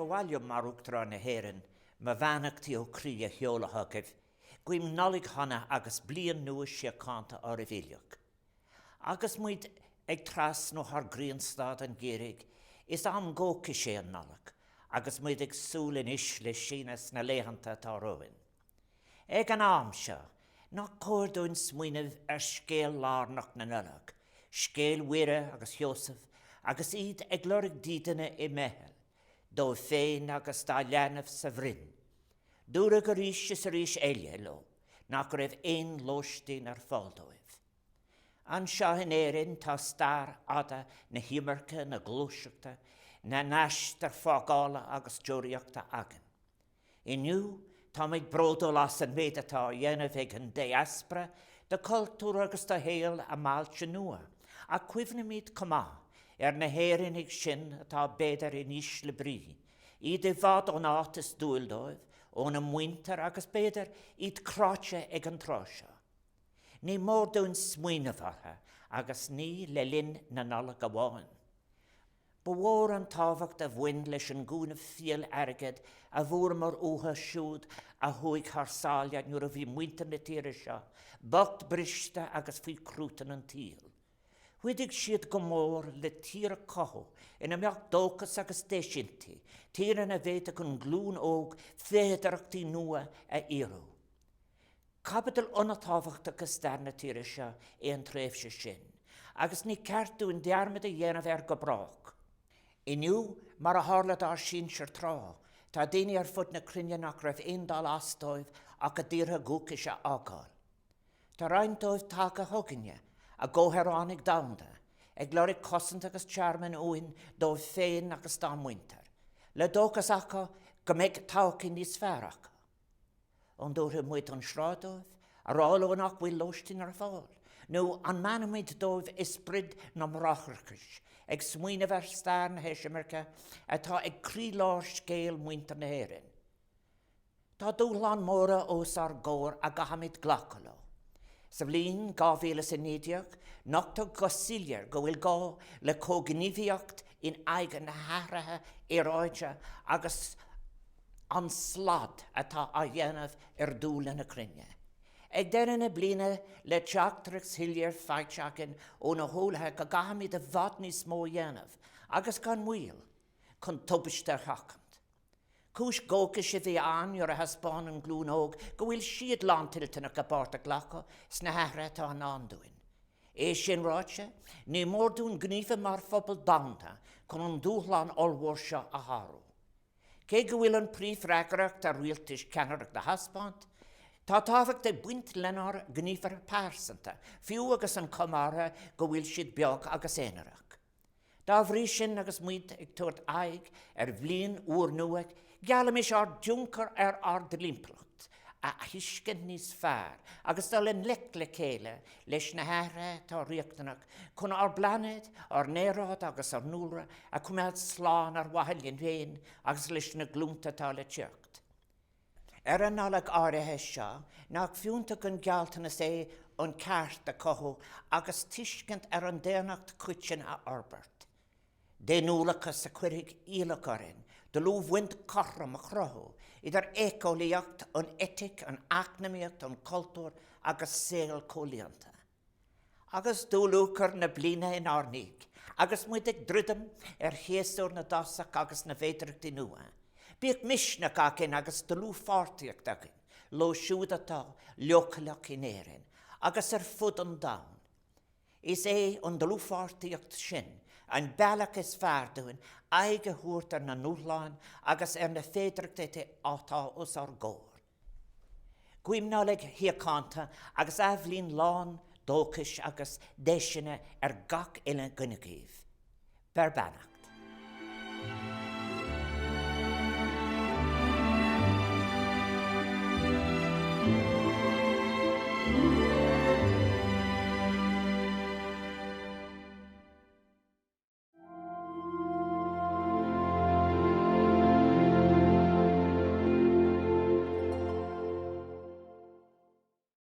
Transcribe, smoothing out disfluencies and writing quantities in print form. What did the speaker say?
Ba mhaith liom, mar Uachtarán na hÉireann, mo bheannachtaí ó chroí a sheoladh chugaibh. Guím Nollaig shona agus bliain nua síochánta oraibh uilig. Agus muid ag trasnú thar ghrianstad an gheimhridh, is am dóchais é an Nollaig, agus muid ag súil anois le síneadh sna laethanta atá romhainn. Ag an am seo, nach cóir dúinn smaoineamh ar scéal lárnach na Nollag, scéal Mhuire agus Sheosaimh agus iad ag lorg dídine i mBeithil, dóibh féin agus dá leanbh sa bhroinn. Dúradh arís is arís eile leo nach raibh aon lóistín ar fáil dóibh. Anseo in Éirinn tá stair fhada na himirce, na gluaiseachta, na n-aistear fágála agus deoraíochta againn. Inniu, táimid bródúil as an méid atá á dhéanamh ag an diaspora do chultúr agus do shaol a mbailte nua, ach cuimhnímid chomh maith ar na hÉireannaigh sin atá b'fhéidir in ísle brí, iad i bhfad ón áit is dual dóibh, óna muintir agus b'fhéidir iad cráite ag an tráth seo. Ní mór dúinn smaoineamh orthu agus ní le linn na Nollag amháin. Ba mhór an tábhacht a bhain leis an gcúnamh fial airgid a bhfuaireamar uathu siúd a chuaigh thar sáile nuair a bhí muintir na tíre seo bocht briste agus faoi chruatan an tsaoil. Chuidigh siad go mór le tír a chothú ina mbeadh dóchas agus deis inti, tír ina bhféadfadh an ghlúin óg féidearthachtaí nua a fhíorú. Caibidil an-tábhachtach i stair na tíre seo é an tréimhse sin, agus ní ceart dúinn dearmad a dhéanamh air go brách. Inniu, mar a tharla dár sinsir tráth, tá daoine ar fud na cruinne nach raibh aon dul as dóibh ach a dtíortha dúchais a fhágáil. Tá roinnt dóibh tagtha chugainne, a gcomhshaoránaigh domhanda, ag lorg cosaint agus tearmainn uainn dóibh féin agus dá muintir, le dóchas acu go mbeidh todhchaí níos fearr acu. An dtabharfaidh muid an sráid dóibh, a rá leo nach bhfuil lóistín ar fáil? Nó an mbeannóimid dóibh i sprid na mbráithreachais, ag smaoineamh ar stair na heisimirce atá ag croílár scéal muintir na hÉireann? Tá dúshláin mhóra os ár gcomhair a gcaithfimid glacadh leo. Sa bhliain 2019, nochtadh go soiléir go bhfuil gá le comhghníomhaíocht in aghaidh an athraithe aeráide agus an slad atá á dhéanamh ar dhúile na cruinne. Ag deireadh na bliana, le teachtaireacht shoiléir faighte againn ó na heolaithe go gcaithfimid i bhfad níos mó a dhéanamh, agus gan mhoill, chun tubaiste a sheachaint. Cúis dhóchais a bhí ann nuair a thaispeáin an ghlúin óg go bhfuil siad lántoilteanach a bpáirt a ghlacadh sna hathruithe atá i ndán dúinn. É sin ráite, ní mór dúinn gníomhú mar phobal domhanda chun an dúshlán ollmhór seo a shárú. Cé go bhfuil an príomhfhreagracht ar rialtais ceannaireacht a thaispeáint, tá tábhacht ag baint lenár ngníomhartha pearsanta, fiú agus an chuma orthu go bhfuil siad beag agus aonarach. Dá bhrí sin, agus muid ag tabhairt aghaidh ar bhliain úrnua, geallaimis ár dtionchar ar ár dtimpeallacht a thuiscint níos fearr agus dul i ngleic le chéile leis na hathruithe atá riachtanach chun ár bpláinéad, ár n-aeráid agus ár ndúlra a choimeád slán ar mhaithe linn féin agus leis na glúnta atá le teacht. Ar an Nollaig áirithe seo, nach fiúntach an gealltanas é an ceart a chothú agus tuiscint ar an daonnacht choiteann a fhorbairt? Daonnúlachas a chuirfidh iallach orainn dlúthbhaint chothrom a chruthú idir éiceolaíocht, an eitic, an eacnamaíocht, an cultúr agus saol comhlíonta. Agus dúluachair na bliana inár ndiaidh, agus muid ag druidim ar shéasúr na dtosach agus na bhféidearthachtaí nua, bíodh misneach againn agus dlúthpháirtíocht againn leo siúd atá leochaileach in Éirinn agus ar fud an domhain. Is é an dlúthpháirtíocht sin an bealach is fearr dúinn aghaidh a thabhairt ar na ndúshláin agus ar na féidearthachtaí atá os ár gcomhair. Guím Nollaig shíochánta agus athbhliain lán dóchais agus deiseanna ar gach uile dhuine agaibh. Beir beannacht.